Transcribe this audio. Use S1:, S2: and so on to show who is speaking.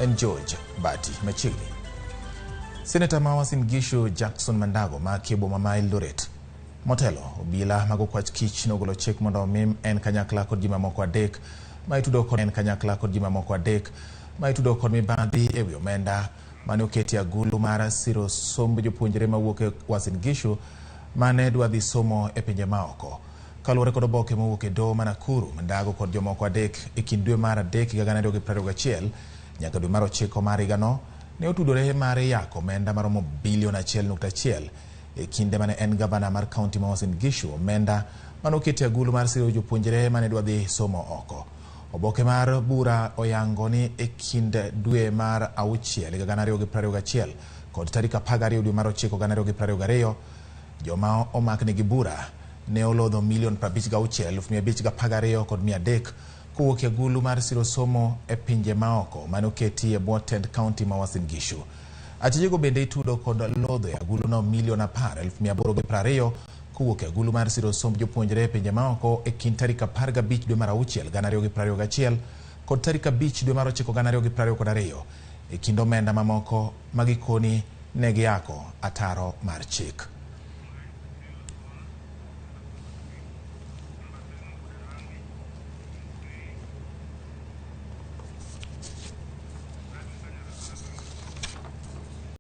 S1: en George Bati machiegni. Seneta ma Uasin Gishu Jackson Mandago ma akie boma ma Eldoret. Motelo, obila mag okwach kich nogolo chik mondo omim en kanyakla kod ji mamoko adek ma itudo kod en kanyakla kod ji mamoko adek ma itudo kod mibadhi e wi omenda mane oketi agulu mar siro somb jopuonjre mawuok e Uasin Gishu mane dwa dhi somo e pinje maoko. Kaluwore kod oboke mowuok e doho ma Nakuru, Mandago kod jomoko adek e kind dwe mar adek higa 2021 nyaka dwe mar ochiko mar higano ne otudore mar yako omenda maromo bilion 1.1 e kinde mane en gavana mar kaunti ma Uasin Gishu, omenda mane oketi agulu mar siro jopuonjre mane dwa dhi somo oko. Oboke mar bura oyango ni e kind dwe mar auchiel higa 2021 kod tarik 12 dwe mar ochiko 2022 joma omaknegi bura ne olodho milion 56,512,300 kowuok e agulu mar siro somo e pinje maoko mane oketi e bwo tend kaunti ma Uasin Gishu. Achijego bende itudo kod lodho e aguluno milion 10,820 kowuok e agulu mar siro somb jopuonjre e pinje maoko e kind tarik 15 dwe mar auchiel 2021 kod tarik 5 dwe mar ochiko 2022 e kind omenda mamoko ma gikoni ne giyako ataro mar chik.